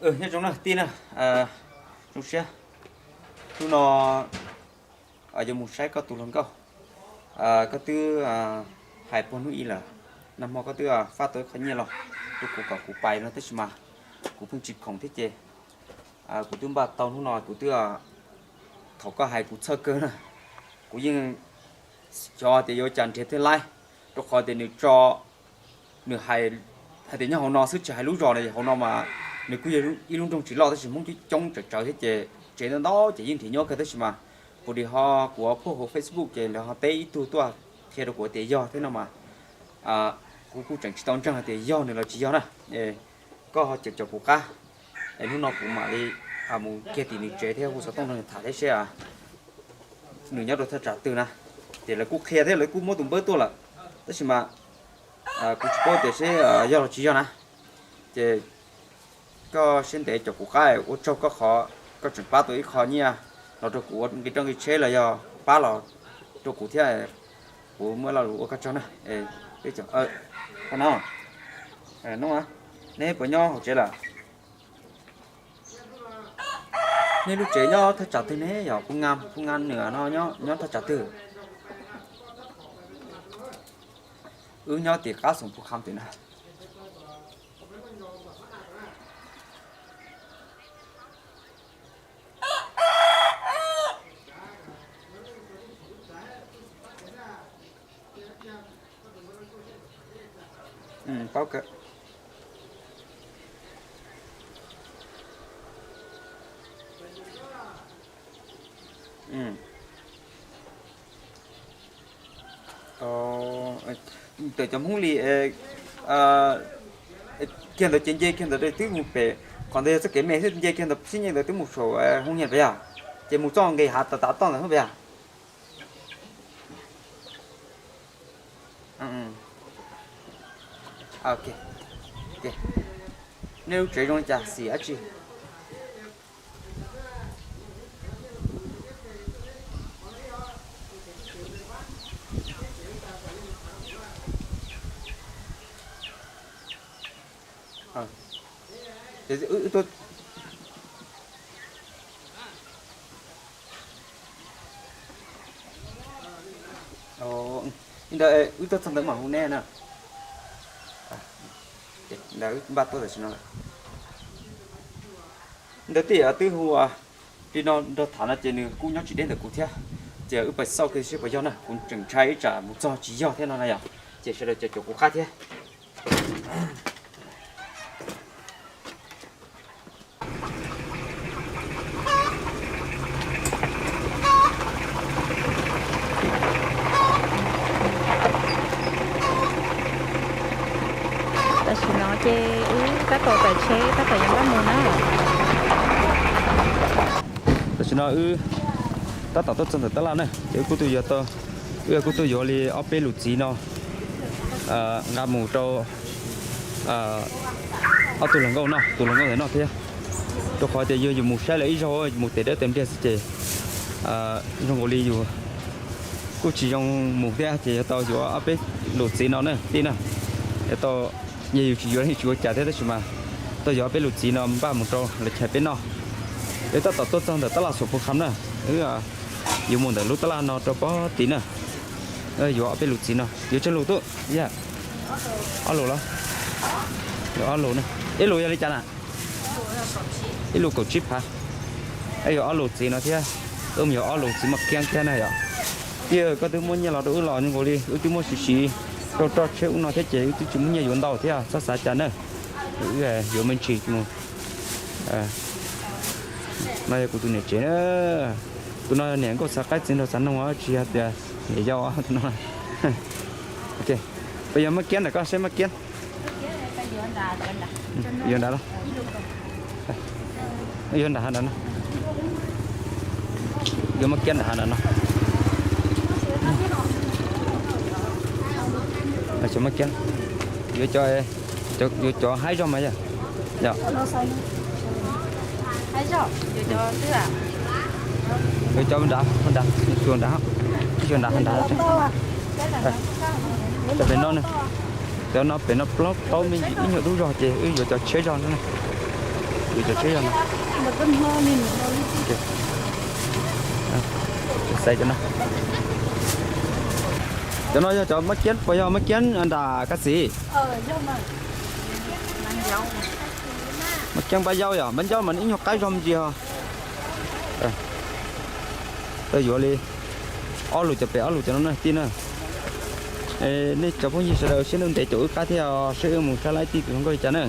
Nyob zoo na tij na, zoo siab. Hnub no yuav mus saib koj tus hluas nkauj. Koj twb hais puag hnub ib lawm, nag hmo koj twb fab tau ib qho nyiaj los rau kuv kom kuv pais no tab sis mas kuv pheej tsis khoom thiab ces kuv twb npaj tau hnub no kuv twb, thaum koj hais kuv txhawj kawg na, kuv yeej xyov tias yuav cas nrhiav thiaj laib, rau qhov tias nws tso, nws hais, hais tias nyob hauv no xwb tsis hais lub zos na, hauv no mas nws kuj yog ib lub nroog tsis loj tab sis Hmoob coob coob tsawv tsawv thiab ces tsev ntau ntau ces yeej nrhiav nyuaj kawg tab sis mas kuv li ho kuv phuaj hauv Facebook ces lawv ho teb ib tug tuaj qhia rau kuv tias yog thiab no mas kuv kuj tseem tsis tau ntseeg hais tias yog nws los tsis yog na. Koj ho caum caum kuv qab es hnub no kuv mam li mus kiag tim nws tsev thiab hu xov tooj nrog nws tham thiab seb nws nyob rau thaj tsam twg na. Ces lawv kuj qhia thiab lawv kuj muab tus npawb tuaj lawm tab sis mas kuv tsis paub tias seb yog los tsis yog na. Ces koj siab ntev caum kuv qab, ua tsaug koj qhov koj tseem pab tau ib qho nyiaj los rau kuv ua nqi roj nqi tsheb los yog pab los rau kuv thiab, kuv muaj lo lus ua koj tsaug na. Koj no, no, neb puas nyob hauv tsev lawm? Nej lub tsev nyob thaj tsam twg ne? Yog Phu Nga, Phu Nga nws no nyob thaj tsam twg? Wb nyob tim qab xoom Phu Kham tim na. Paub kawg. Tawm cov Hmoob li kiag ntawd ces nce kiag ntawd twb mus pem, qhov ntawd yog txoj kev me xwb, nce kiag ntawd xib nyeej ntawd twb mus saum hoo nyiaj pab yog, ces mus txoj nqis hav tas tas toj ntawd pab yog. Nej lub tsev zoo li cas, xim dab tsi? Li ntawd wb tuaj txog ntawd mam hu neb na. Ntawd wb npaj tuaj tam sim no. Ntawd tij twb hu li no nrog tham no ces nws kuj nyob tsis deb ntawm kuv thiab. Ces wb pais xauj kiag seb puas yog na, kuv tseem ntshai ib tsam mus txog tsis yog thiab no na yog. Ces sawv daws caum caum kuv qab thiab. Tam sim no ces wb tab tom tawm tsheb tab tom yuav npaj mus na. Tam sim no wb tab tom tuaj txog ntawm tab laj na, ces wb kuj tuaj yuav tau, wb kuj tuaj yuav li ob peb lus txiv no nqa mus rau ob tug hluas nkauj no, tus hluas nkauj ntawm no thiab. Rau qhov tias yog yus mus saib lawv ib zaug mus tes dawb tes npliag xwb ces zoo nkaus li yus kuj tsis zoo mus thiab ces yuav tau yuav ob peb lus txiv no na tij na. Yuav tau, yog yus tsis yuav yeej tsis ua cas thiab tab sis mas tau yuav ob peb lus txiv no npaj mus rau lawv chaw peb noj. Wb tab tom tuaj txog ntawm tab laj Xos Phu Kham na, wb yuav mus ntawm lub tab laj no rau pem tid na. Yuav ob peb lus txiv no, yuav tsawg lus tub? Ob lus los? Yuav ob lus na. Ib lus yog li cas na? Ib lus kaum tsib phav. Yuav ob lus txiv no thiab. Wb mus yuav ob lus txiv maj kiab thiab na yom. Tij, koj twb muab nyiaj los rau wb los zoo nkaus li wb twb muab siv siv rau roj tsheb ub no thiab ces wb twb tsis muaj nyiaj yuav ntau thiab, txhob xav cas na. Wb yuav me ntsis mus. No yog kuv tus niam tsev na. Tus no yog niam nkauj xav qaib txiv nraug xav noog, tsis yog tias niam yau tus no. Peb yuav maj kiab ntawm koj seb maj kiab. Yuav nrad los? Yuav nram hav nrad no. Yuav maj kiab nram hav nrad no. Maj kiab. Yuav cov, yuav cov haib zog mas yog. Yuav cov nrad, nrad, xyuas nrad, xyuas nrad nrad. Pem no, cov no pem no plaub plaub me ib nyuag dub zog ces wb yuav cov tshiab zog no na. Cov tsheb yog no. Xaiv cov no. Cov no yog cov mab kiab puas yog mab kiab nram Kab Xis? Mab kiab npab yaub yom, npab yaub mas ib nyuag qaib zog me ntsis os. Tau yuav li ob lus cov pem ob lus cov no na tij na. Nej cov phooj ywg sawv daws siab ntev ntev caum wb qab thiab os, saib wb mus sab laj tij tus hluas nkauj li cas na.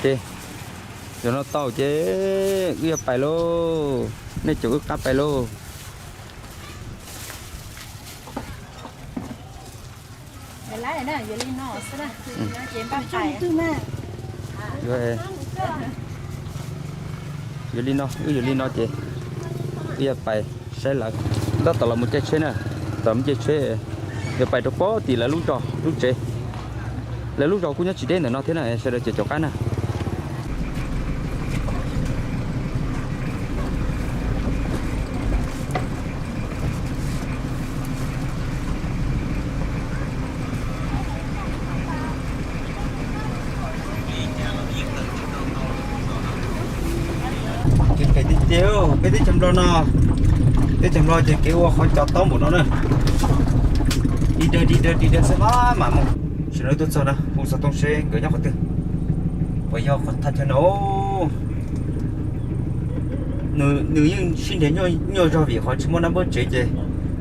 Ces yog no tau ces wb yuav pais lauj, nej caum wb qab pais lauj. Yuav li no, wb yuav li no ces wb yuav pais saib lawv. Tab tom los mus caij tsheb na, tom mus caij tsheb, yuav pais rau pem tim lawv lub zos lub tsev. Lawv lub zos kuj nyob tsis deb ntawm no thiab na, sawv daws caum caum qab na. Kev phem tiag tiag, peb teb chaws Nplog no, teb chaws Nplog ces kev ua qhov cov tob npaum no na. Dig dawg dig dawg dig dawg xwb mas mam mus. Tam sim no tuaj txog na, hu xov tooj seb nkawd nyob qhov twg. Puas yog qhov thaj chaw no? Nws yeej sib nrhiav nyuaj zog vim qhov tsis muaj nab npawb tsev ces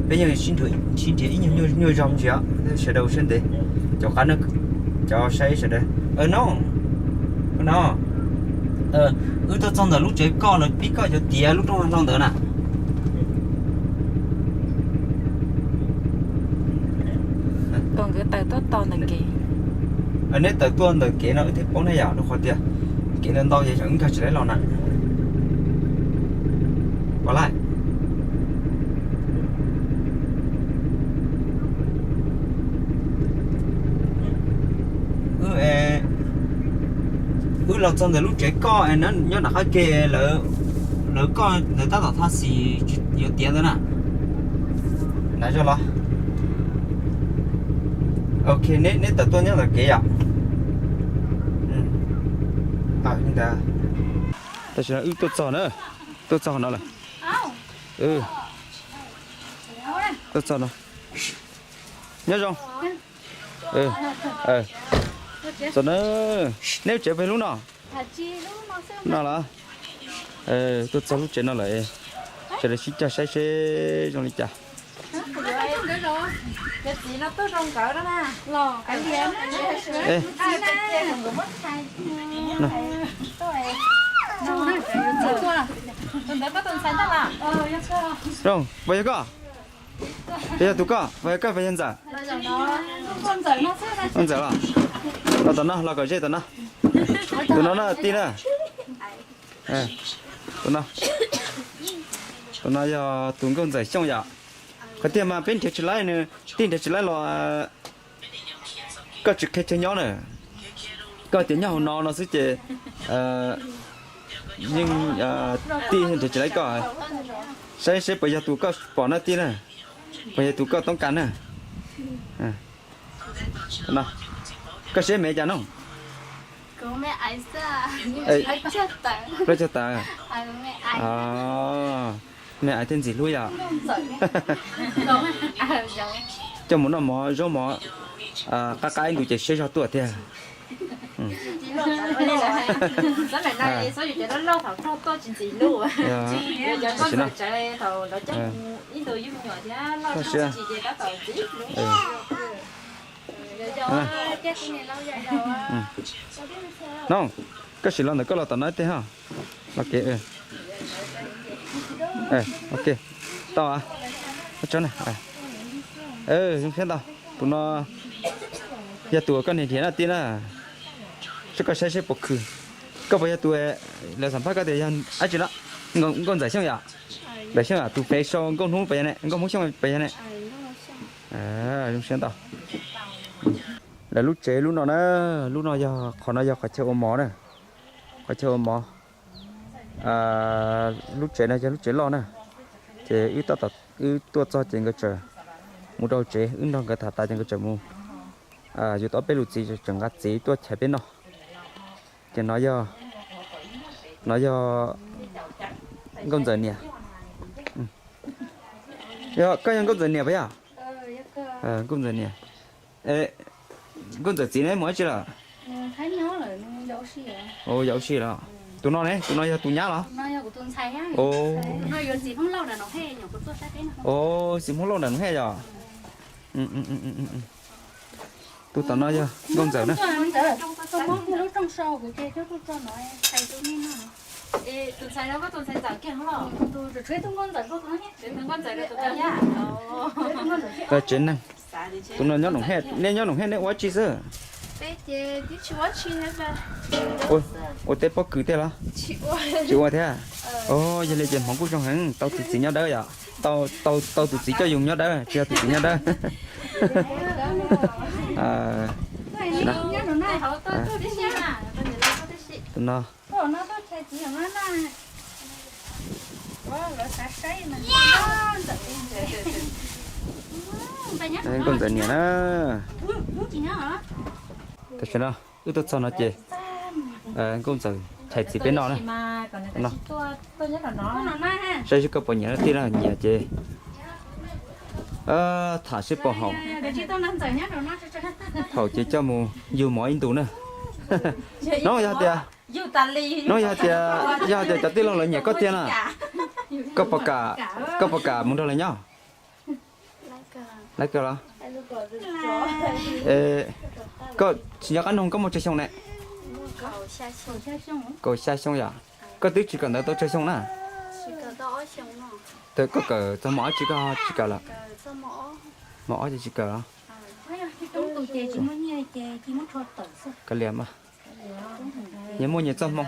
peb yeej sib nrhiav ib nyuag nyuaj zog ntsia, sawv daws siab ntev. Cov qab no, cov saib sawv daws. No, no, wb tuaj txog ntawm lub tsev koj lawv pib koj cov tiav lub rooj hlau ntawd na. Nkawd tawm tuaj tos ntawm kev. Neb tawm tuaj ntawm kev no wb thiaj paub ne yom, rau qhov tias kev ntau ntau ces wb nkag tsis tau los na. Ua li wb los txog ntawm lub tsev koj nyob nram qab ke, lawv koj ntawd tab tom thaj xis yuav tiav ntawd na. Nram zos los? Ok, neb tawm tuaj nyob ntawm kev yom? Tam sim no wb tuaj txog na, tuaj txog no lawm. Tuaj txog no, nyob zoo. Txog na, neb lub tsev pem lub no? No los? Tuaj txog lub tsev no lawm, sawv daws sib cog saib seb zoo li cas. Zoo, puas yog koj? Puas yog tus koj? Puas yog koj, puas yog Ntxawm los? Los tom no, los kom ze tom no. Tus no na tij na. Tus no, tus no yog tus nkauj Ntxawm Xyooj yom. Qhov tiag mas peb nrhiav tsis laib nws, tij nrhiav tsis laib los koj tsis qhia chaw nyob na. Koj tias nyob hauv no no xwb ces yeej tij nrhiav tsis laib koj. Saib seb puas yog tus koj pom na tij na, puas yog tus koj toob kas na. Koj siab me cas no? Plaub caug tawm. Me aiv thiaj ntxim hlub yom. Coj mus noj mov zaub mov qab qab ib ntus ces siab zog tuaj tiag. No, koj sim los ntawm koj los tom no ib teg ho. Los kev. Ok, tau. Zoo siab ntau. Tus no yog tus uas koj nrhiav nrhiav na tij na. Saib koj saib seb puas khwv. Koj puas yog tus lawv xam phaj koj tias yog dab tsi no? Nkauj Ntxawm Xyooj yom? Ntxawm Xyooj, tus pem sau Nkauj Hnub puas yog ne? Nkauj Hmoob Xyooj puas yog ne? Zoo siab ntau. Lawv lub tsev lub no na, lub no yog, qhov no yog qhov chaw ua mov na. Qhov chaw ua mov. Lub tsev no yog lub tsev loj na, ces wb tuaj txog ces nkawd txawm mus rau tsev, wb nrog nkawd tham tas ces nkawd txawm mus. Yus tau ob peb lus txiv tseem nqa txiv tuaj chais peb noj. Ces no yog, no yog Nkauj Ntxawm niam. Yog, koj yog Nkauj Ntxawm niam puas yog? Nkauj Ntxawm niam. Nkauj Ntxawm txiv ne mus dab tsi lawm? Yog ua si lawm. Tus no ne, tus no yog tus nyab los? Txiv Hmoob Lauj nram Noom Hej yog. Tus tom no yog Nkauj Ntxawm na. Tsev neeg. Tus no nyob Noom Hej, nej nyob Noom Hej nej ua dab tsi xwb? Ua teb pob kws tej los? Tsis ua thiab. Yog li ces hmoov kuj zoo heev, tau tus txiv nyob dawb yom. Tau tus txiv coj yus nyob dawb, tsis yog tus txiv nyob dawb. Tus no. Nkauj Ntxawm niam na. Tam sim no wb tuaj txog no ces Nkauj Ntxawm chais txiv peb noj na. Saib seb koj puas nyiam no, tij laug nyiam ces tham seb puas haum. Haum ces coj mus yug mov ib ntus na. Hnub yog tias, hnub yog tias, yog tias cov tij laug lawv nyiam koj tiag na, koj puas kam, koj puas kam mus nrog lawv nyob? Lawv kawg los? Koj tsis nco qab nug koj muaj tsawg xyoo ne? Kaum xya xyoo yom. Koj twb tsis kawm ntawv tau tsawg xyoo na? Koj kawm txog mos ob tsis, koj tsis kawm lawm? Mos ob ces tsis kawm los? Kav liam mas, nyias muaj nyias txoj hmoo.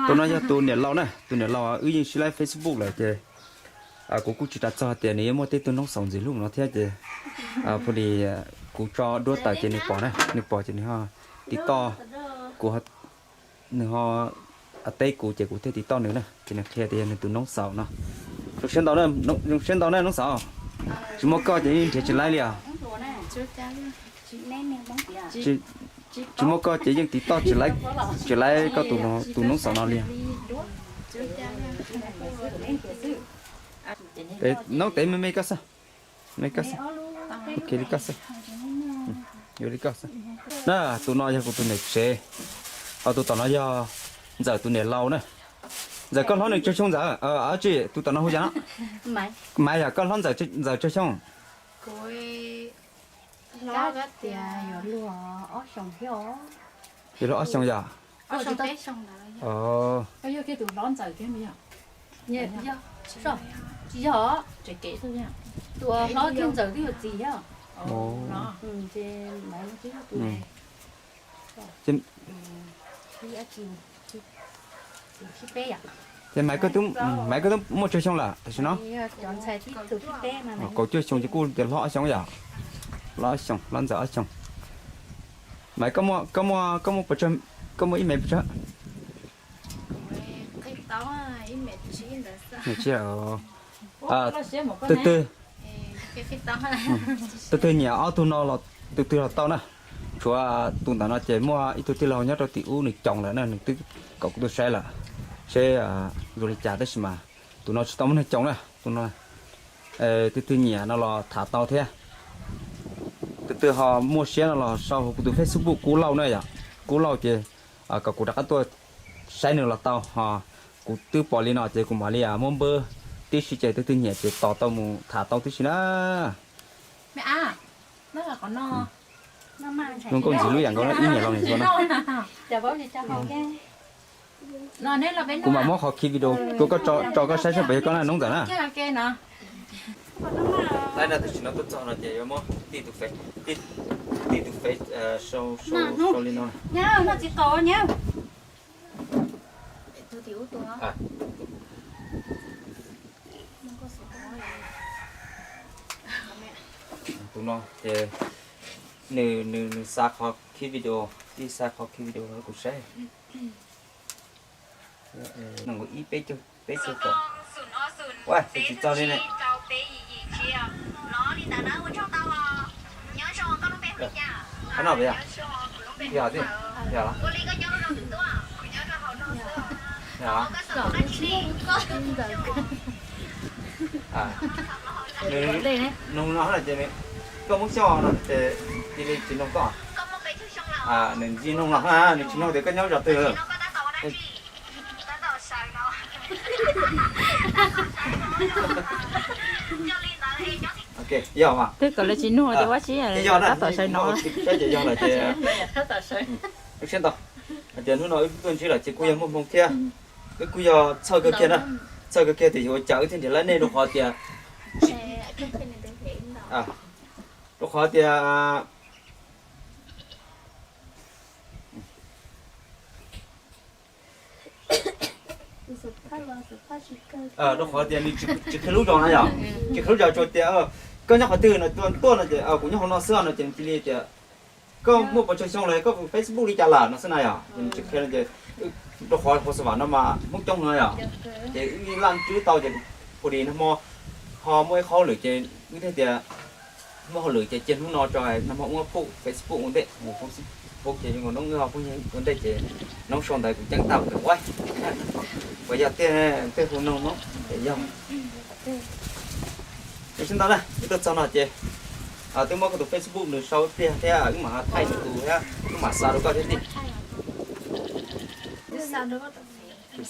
Tus no yog tus niam laus na, tus niam laus wb yeej sib laib Facebook lawm ces kuv kuj tsis tas txog tias nws yuav muaj tej tug noob xaus ntxiv hlub no thiab ces, pua li kuv tso duab tawm ces nws pom na, nws pom ces nws ho tiv toj kuv, nws ho teb kuv ces kuv thiaj tiv toj nws na, ces nws qhia tias yog nws tus noob xaus no. Zoo siab ntau, zoo siab ntau na noob xaus. Tsis muaj koj ces yeej nrhiav tsis laib li os. Tsis muaj koj ces yeej tiv toj tsis laib koj tus noob xaus no li. Noob tev me me koj xwb, me koj xwb. Ok li koj xwb. Yuav li koj xwb. Na, tus no yog kuv tus niam tsev, ho tus tom no yog Ntxawm tus niam laus na. Ntxawm koj hlob nws tsawg xyoo Ntxawm? Tsis, tus tom no hu cas no? Maiv yog koj hlob Ntxawm tsawg xyoo? Yuav luag ob xyoo yog? Tsis yog, tus hlob kiag Ntxawm twb yuav txiv thiab. Ces Maiv, Maiv koj twb muaj tsawg xyoo lawm tam sim no? Kaum cuaj xyoo ces kuj tias hlob ob xyoo yom? Hlob ob xyoo, hlob Ntxawm ob xyoo. Maiv, koj muaj, koj muaj, koj muaj ib mev puas tsawg? Tus twg, tus twg nyiam ob tug no los tus twg los tau na. Tshuav tus ntawm no ces muaj ib tug tij laug nyob rau tim ub nws coos lawm na, nws twb kom kuv tuaj saib lawm, seb zoo li cas tab sis mas tus no tsis tau muaj neeg coos na. Tus no, tus twg nyiam no los tham tau thiab. Tus twg ho muaj siab no los sau hauv kuv tus Facebook Kub Lauj na yom. Kub Lauj ces kom kuv rov qab tuaj saib nws los tau ho. Kuv twb pom li no ces kuv mam li muab npawb tib si ces tus twg nyiam ces tos tau mus tham tau tib si na. Zoo nkauj ntxim lub yam nkaus na, ib nyiam los nws xua na. Kuv mam muab qhov khi video rau koj tso koj saib seb puas yog koj na noob Ntxawm na. Laib no tam sim no tuaj txog no ces yuav muab tij tus Face, tij tus Face sau li no. No ces nws, nws, nws xa qhov khib video, ib xa qhov khib video rau kuv saib. Nees nkaum ib, peb caug, peb caug kaum. Ua, tsis txog li ne. Qhov no puas yog? Yog, yog. Nws nug no ces koj muab xyov no ces cia li tsis nug koj. Nws ntsis nug no, nws tsis nug tias koj nyob zos twg. Yog mas. Twb kom lawv tsis nug tias ua tsi, tab tom sawv no. Saib ces yog lawm ces, siab ntau. Hais tias hnub no wb tuaj ntsib lawm ces kuj yog muaj hmoo thiab. Wb kuj yog txhawj kawg kiag na, txhawj kawg kiag tias yuav ua cas wb thiaj nrhiav lawv nej rau qhov tias, rau qhov tias, rau qhov tias nws tsis qhia lub zos na yom, tsis qhia lub zos, tsuas tias koj nyob qhov twg no, tuaj no ces kuv nyob hauv no xwb no ces nws cia li tias koj muaj pes tsawg xyoo lawm, koj Facebook li cas lawm no xwb na yom. Ces nws tsis qhia no ces, rau qhov hauv Xav Vam no mas Hmoob coob no yom, ces wb laj ntsib tau ces kuv ua li nag hmo ho muaj ib qhov hauj lwm ces wb thiaj tias muaj hauj lwm ces cia hnub no tso, nag hmo ua Facebook ua ntej, Facebook ces zoo nkaus noob ho phooj ywg ua ntej ces noob sau ntawv kuv ceeb tag kuv tias ua, puas yog tiag, tej hu noog no ces yog. Siab ntau na, wb tuaj txog no ces twb muab koj tus Facebook nws sau ib pliag thiab wb mam thaij nws tus thiab wb mam xa rau koj thiab tij.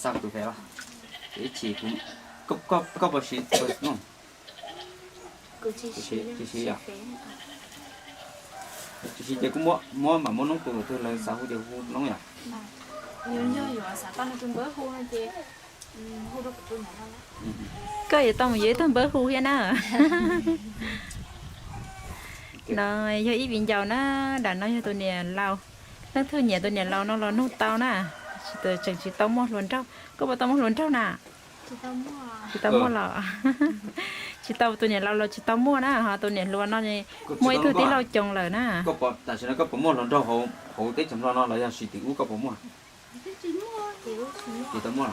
Xa tus Face los? Ces ib chim, koj puas siv no? Tsis siv yom. Tsis siv ces kuj muab, mam muab noob tus twg lawv xav hu ces hu noob yom. Koj yuav tau mus yuav ib tug npawb hu thiab na. No yog ib viv ncaus na, nram no yog tus niam laus. Leej twg nyiam tus niam laus no los nug tau na. Tseem tsis tau muaj hluas nraug. Koj puas tau muaj hluas nraug na? Tsis tau muaj los? Tsis tau, tus niam laus los tsis tau muaj na, ho tus niam hluas no muaj ib tug tij laug Coos lawm na. Tam sim no koj puas muaj hluas nraug hauv teb chaws Nplog no los yog sim tim ub koj puas muaj? Tsis tau muaj.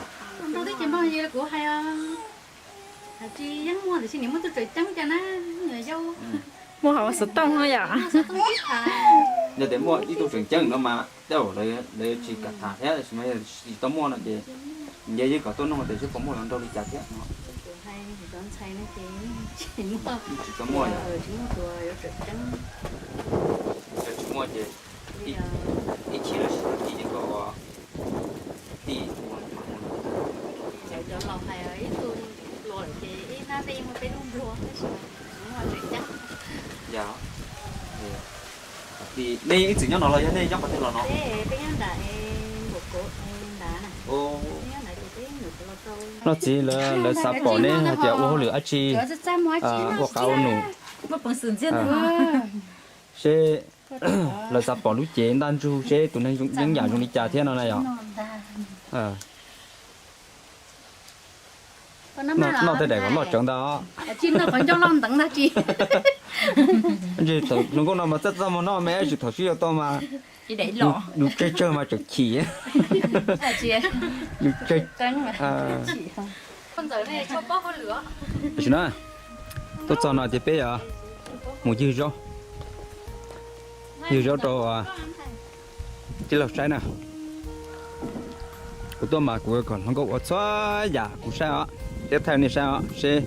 Muaj hauv xov tooj no yom. Yog tias muaj ib tug tseem ceeb no mas tej zaum lawv tsis kam tham thiab, tab sis mas yog tsis tau muaj no ces nce yeej kom tuaj nug tias seb puas muaj hluas nraug li cas thiab no. Tsis tau muaj. Yog tsis muaj ces ib chim los sis tag kis ces koj ua tij. Yog, nej ib txwm nyob no los yog nej nyob qhov twg los no? No txiv, lawv xav pom neb hais tias ua hauj lwm dab tsi, ua qab ua num. Seb lawv xav pom lub cev ntaj ntsug seb tus neeg yeeb yam zoo li cas thiab no na yom. Noj tej daim kom loj tsawv ntag. Ntsis hluas nkauj no mas txaj txaj muag noj me, tsis thaum sib yuav tau mas nws tsawg tsawg mas tseem chim. Nws tsawg. Tam sim no tuaj txog no ces peb yuav mus ywg zaub, ywg zaub rau tij laug saib na. Kuv tuaj mas kuv kom hluas nkauj ua txhua yam kuv saib os, thiab thaij nej saib os seb.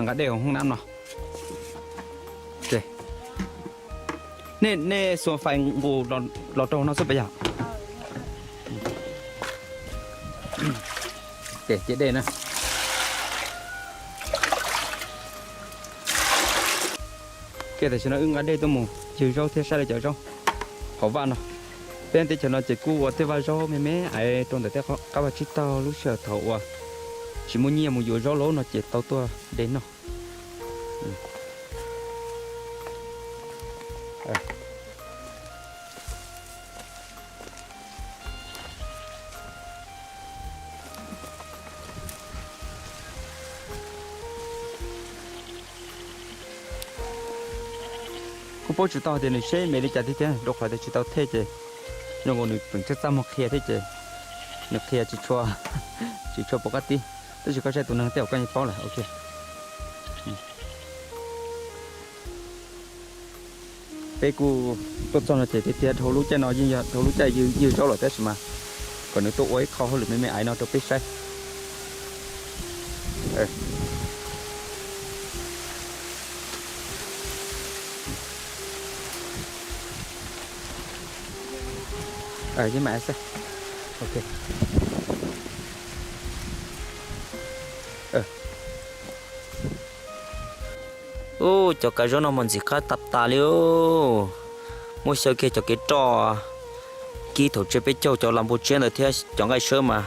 Nqa dej hauv hoob nab no. Nej, nej xuas fais nqus los rau no xwb puas yog? Ces cia dej na. Ces tam sim no wb nqa dej tuaj mus ywg zaub thiab saib li cov zaub hauv vaj no. Peb teb chaws no ces kuj ua tej vaj zaub me me aiv rau ntawm tej qab vaj tsib taug lub sij hawm thaum uas tsis muaj nyiaj mus yuav zaub lawm no ces tau tuaj de noj. Kuv paub tsis tau tias nws seb me li cas tiag tiag, rau qhov tias tsis tau thej ces zoo nkaus nws tseem txaj txaj muag qhia thiab ces nws qhia tsis tshua, tsis tshua pom qab tib. Tab sis koj saib tus neeg tej zaum koj yeej paub lawm. Ok. Peb kuj tuaj txog no ces tiag tiag dhau lub caij no yeej yog dhau lub caij ywg zaub lawm tab sis mas kom nws tuaj ua ib qho hauj lwm me me aiv no rau peb saib. Ub, cov kav zaub no mas ntxim qab tas tas li. Muab xyaw kiag cov kev roj kib thaum tsiab peb caug cov las npua tsiab ntawd thiab cov nqaij sawb mas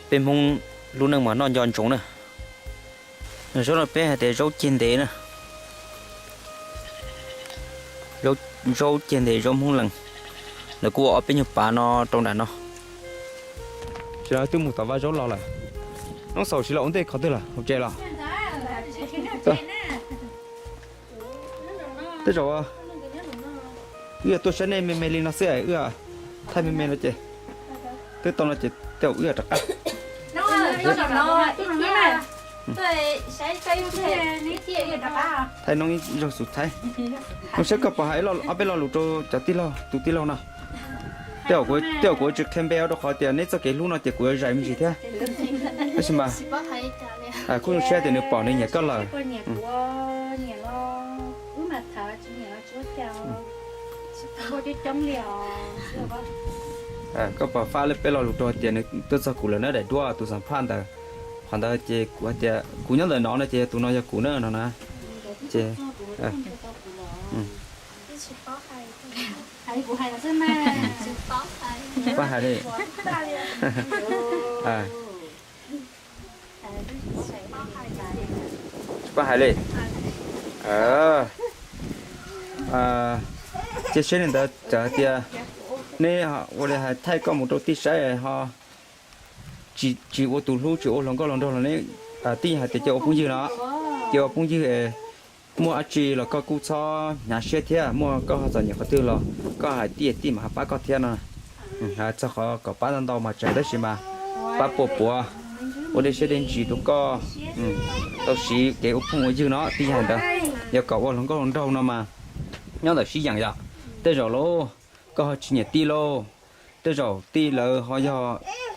peb Hmoob lub neej mas noj nco ntsoov na. Zaub no peb hais tias zaub ceg ntev na. Zaub ceg ntev, zaub Hmoob Lees. Lawv kuj ua ob peb nyuag pav no rau nram no. Tsis los twb mus tom vaj zaub los lawm. Noob Xaus tsis los ua ntej qhov twg lawm, hauv tsev los? Tej zaum wb tuaj saib nej me me li no xwb, wb thaij me me no ces twb tau no ces tej zaum wb rov qab. Thaij noob ib zaug xus thaib. Noob saib koj puas hais ob peb lo lus rau cov tij laug, tus tij laug no. Tej zaum kuv tsis qhia npe rau qhov tias neb txoj kev hlub no ces kuv yuav zais me ntsis thiab. Tab sis mas kuj zoo siab tias nws pom nws nyiam koj lawm. Koj puas fab li peb lo lus rau tias nws tuaj txog kuv lawm na daim duab tus xam phaj ntawd. Qhov ntawd ces kuv hais tias kuv nyob ntawm no no ces tus no yog kuv na no na. Ces tsis paub hais li. Tsis paub hais li. Cia siab li ntawd, txawm hais tias neb ua li hais thaij koj mus rau tij saib ho tsis ua tus hlub tsis ua hluas nkauj hluas nraug los neb tij hais tias cia ua phooj ywg no, cia ua phooj ywg es muaj dab tsi los koj kuj txhob hnyav siab thiab, muaj koj ho txom nyem qhov twg los koj hais tij, tij mas ho pab koj thiab no. Txog qhov kom pab ntau ntau mas tseem tab sis mas pab puas puav, ua dej siab dej ntsws rau koj, tau siv kev ua phooj ua ywg no tij hais ntawd. Yog kom ua hluas nkauj hluas nraug no mas nyob ntawm sib yeem yom. Tej zaum lauj koj ho tsis nyiam tij lauj, tej zaum tij lawv ho yog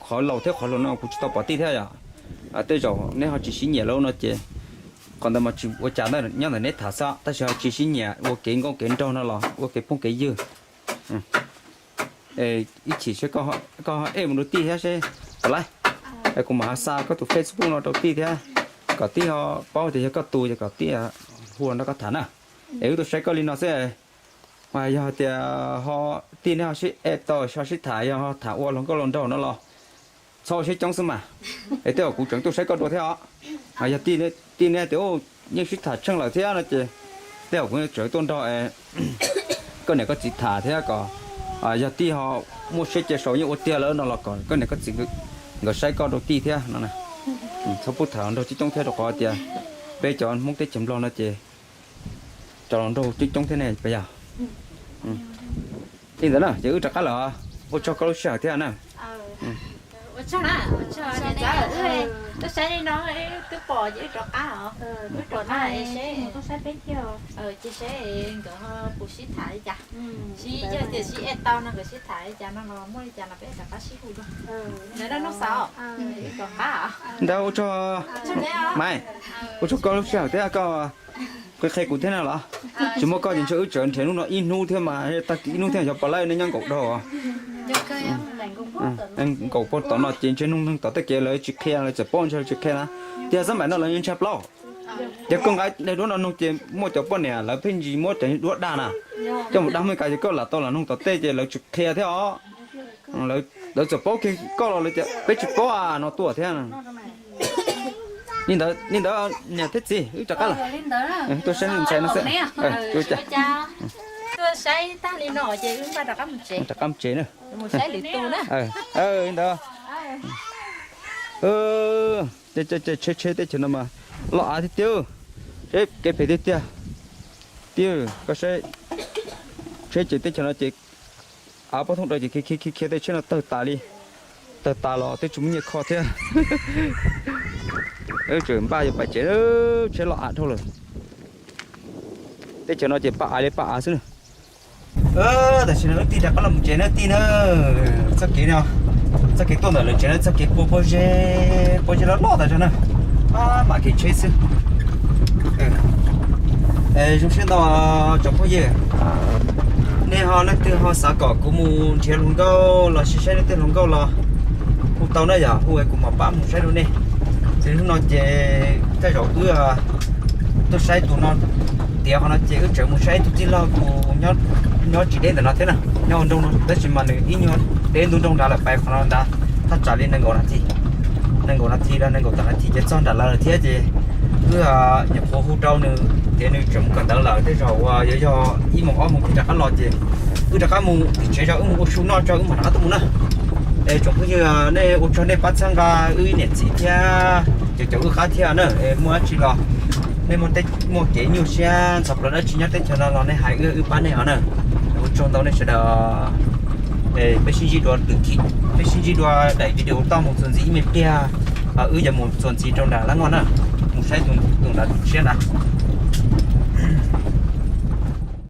qhov laus thiab qhov hluas no kuv tsis tau pom tij thiab yom. Tej zaum neb ho tsis sib nyiam lauj no ces qhov ntawd mas tsis ua cas, nyob ntawm neb tham xwb, tab sis ho tsis sib nyiam ua kev nkauj kev nraug no los ua kev phooj kev ywg. Ib chim seb koj ho ej mus rau tij thiab seb puas laib. Kuv mam ho xa koj tus Facebook no rau tij thiab, kom tij ho paub tias yog koj tus ces kom tij hu los nrog koj tham na. Es wb tuaj saib koj li no xwb. Mas yog tias ho tij neb ho sib ej tau ho sib tham, yog ho tham ua hluas nkauj hluas nraug no los txhob ua siab coob xwb mas. Es tej zaum kuv tseem tuaj saib koj dua thiab os. Yog tij neb tias yeej sib tham tsheej lawm thiab no ces tej zaum kuv tseem tuaj nrog koj niam koj txiv tham thiab kom yog tij ho muaj siab cia sau yeej ua tiag lawm no los kom koj niam koj txiv nkawd saib koj rau tij thiab no. Txhob pub tham nraug coob coob thiab rau qhov tias peb cov Hmoob teb chaws Nplog no ces cov hluas nraug coob coob thiab ne puas yog? Li ntawd na ces wb rov qab lawm, ua tsaug koj lub sij hawm thiab na. Tuaj saib li no twb pom ces wb rov qab os. Wb rov qab seb, ces seb nkawd ho puas sib tham li cas. Sib, yog tias sib ej tau no nkawd sib tham li cas no los muaj li cas no peb rov qab sib hu dua. Ntawd Noob Xaus, wb rov qab. Ntawd ua tsaug Maiv, ua tsaug koj lub sij hawm thiab koj qhia qhia kuv thiab na los. Tsis muaj koj ces ntshe wb tseem nrhiav hnub no ib hnub thiab mas tag kis ib hnub thiab xyov puas laib, nej nyob nkaum dhau. Nkaum puag tom no ces ntshe noog neeg tom tej kev lawv tsis qhia, lawv txawm paub ntshe lawv tsis qhia na. Tiag xab maim no lawv ntshai plaub. Ces koj nqa daim duab no noog ces muaj cov poj niam lawv pheej ntsis muab cov duab dag na, coj mus dag Meskas ces koj lam tau lam noog tom tej ces lawv tsis qhia thiab os. Lawv txawm paub kiag koj los lawv tias peb tsis paub no tuaj thiab. Li ntawd niam thiab txiv wb rov qab lawm. Tuaj saib ntxhais no xwb. Tuaj saib tag li no ces wb rov qab mus tsev na. Li ntawd. Tsheb tsheb teb chaws no mas loj av tiag tiag, kev phem tiag tiag. Tij, koj saib Tsheb ces teb chaws no ces av pob thooj daws ces khiav khiav khiav khiav tej tsheb no tawg tas li. Tawg tas los twb tsis muaj nyiaj kho thiab. Tseem npaj yuav pais tsev, tsheb loj av dhau lawm. Teb chaws no ces paj av li paj av xwb na. Tam sim no wb tig rov qab los mus tsev na tij na. Txoj kev no, txoj kev tuaj ntawm lawv tsev na, txoj kev pua pob zeb, pob zeb loj loj tas zog na. Pab mam kev tsheb xwb. Zoo siab ntau tsoom phooj ywg, nej ho leej twg ho xav kom kuv mus nrhiav hluas nkauj los sis saib leej twg hluas nkauj los hu tau na yom, hu kuv mam pab mus saib rau nej. Ces hnub no ces tej zaum wb tuaj saib tus no tiav qhov no ces wb tseem mus saib ib tug tij laug tus nyob tsis deb ntawm no thiab na, nyob hauv nroog no tab sis mas nws ib nyuag deb ntu nroog nrad lawm, pais qhov no nrad thaj tsam li nees nkaum nas this, nees nkaum nas this los nees nkaum tawm nas this ces txog nram lawv lawm thiab ces wb nyuam qhuav hu rau nws tias nws tseem mus kawm ntawv lawm, tej zaum uas yuav yog ib moos ob moos thiaj rov qab los ces wb rov qab mus tim tsev zog wb mus ua su noj tso wb mam rov qab tuaj mus na. Es tsoom phooj ywg, nej ua tsaug nej pab txhawb nqa wb niam txiv thiab cov cov wb qab thiab na. Es muaj dab tsi los nej muaj kev nyuaj siab ntxhov plawv dab tsi nyob teb chaws no los nej hais wb, wb pab nej os na. Ua tsaug ntau nej sawv daws. Peb sib ntsib dua, peb sib ntsib dua daim video toj mus txuas ntxiv ib me pliag, wb yuav mus txuas ntxiv rau nram lab noj na, mus saib tus nram tus tshiab ntawd.